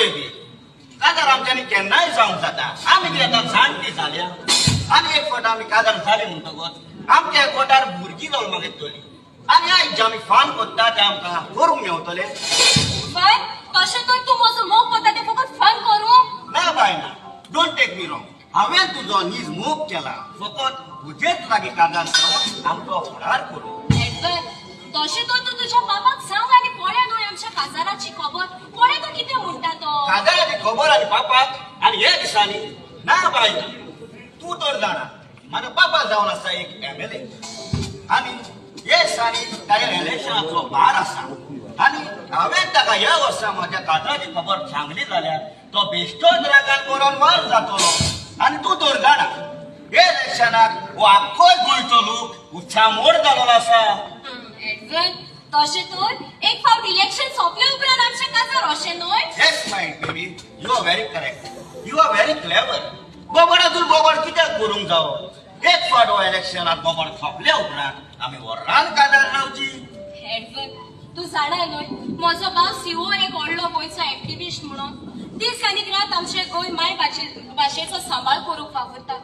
Baby, काजार आमच्यांनी केन्नाय जावंक जाता. आमी कितें आतां जाणटी जाल्या? आनी एक फावट आमी काजार जाली म्हणटकच आमच्या एकवटार भुरगीं जल्माक येतली आनी आयज जे आमी फान करता ते आमकां करूंक मेवतले. फन? तशें तर तूं म्हजो मोग करता ते फकत फन करूंक? ना बाय ना, don't take me wrong. हांवें तुजो नीज मोग केला फकत तुजेच लागीं काजार जावन आमचो फुडार करूं. एडवन, तशें तर तूं तुज्या बाबाक सांग आनी पळय न्हय आमच्या काजाराची खबर, पळय तो कितें म्हणटा तो. काजाराची खबर आनी पापाक आनी हे दिसांनी? ना बाय ना. तूं तर जाणा, म्हाजो पापा जावन आसा एक एमएलए आनी हे दिसांनी ताच्या इलेक्शनाचो भार आसा आनी हांवें ताका ह्या वर्सा म्हज्या काजाराची खबर सांगली जाल्यार तो बेश्टोच रागान मरोन वार जातलो. आनी तूं तर जाणा, हे इलेक्शनाक हो आख्खोय गोंयचो लोक उच्चामोड जालोलो आसा. एडवन, तशें तर एक फावट इलेक्शन सोंपले उपरांत आमचें काजार, अशें न्हय? Yes, my baby, you are very correct. You are very clever. बोबडातून Bobde कित्याक करूंक जावो? एक फावट हो इलेक्शनात बोबड सोंपल्या उपरांत आमी व्हरान काजार जावची. एडवन, तूं जाणा न्हय, म्हजो भाव सिओ एक व्हडलो गोंयचो एक्टिविस्ट म्हणून दीस आनी रात आमचे गोंय माय भाशेचो सांबाळ करूंक वावुरता.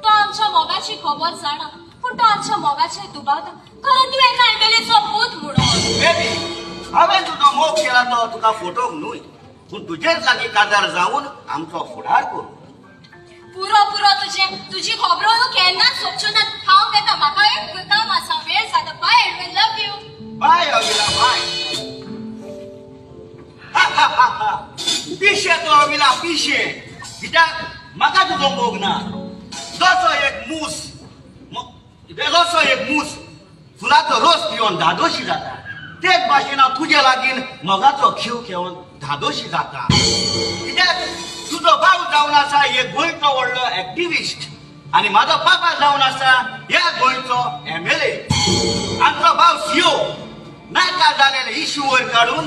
तो आमच्या मोगाची खबर जाणा, पूण तो आमच्या मोगाचेर दुबावता, कारण तूं एका एमएलएचो पूत म्हणून. बेबी, हांवें तुजो मोग केला तो तुका फोटोवंक न्हय, पूण तुजेच लागीं काजार जावन आमचो फुडार करूं. पुरो पुरो तुजें. तुजी खबरो केन्नाच सोंपच्यो ना. हांव वेता, म्हाका एक काम आसा, वेळ जाता. Bye Edwin, love you. Bye अविला, bye. पिशे तो अविला, पिशे. कित्याक म्हाका तुजो मोग ना. जसो एक मूस फुलाचो रोस पिवन धादोशी जाता, तेच भाशेन हांव तुजे लागीं मोगाचो खीव घेवन धादोशी जाता, कित्याक तुजो भाव जावन आसा एक गोंयचो व्हडलो एक्टिविस्ट आनी म्हाजो पापा जावन आसा ह्या गोंयचो एमएलए. आमचो भाव सीओ नाका जालेले इश्यू वयर काडून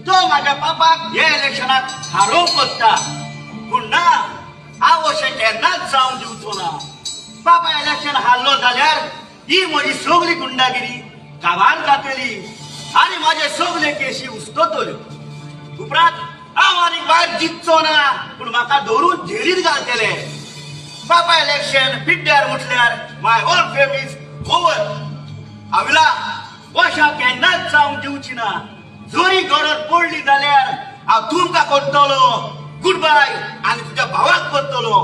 तो म्हाज्या पापाक ह्या इलेक्शनाक हारोवंक सोदता, पूण ना, हांव अशें केन्नाच जावंक दिवचो ना. बाबा इलेक्शन हारलो जाल्यार ही म्हजी सगली गुंडागिरी काबार जातली आनी म्हाजे सगले केशी उस्ततल्यो. उपरांत हांव आनीक भायर जिखचो ना, पूण म्हाका धरून जेलीत घालतले. बाबा इलेक्शन पिड्ड्यार म्हटल्यार my whole fame is over. अविला, अशें केन्नाच जावंक दिवची ना. जरी गरज पडली जाल्यार हांव तुमकां करतलो गुड बाय आनी तुज्या भावाक करतलो.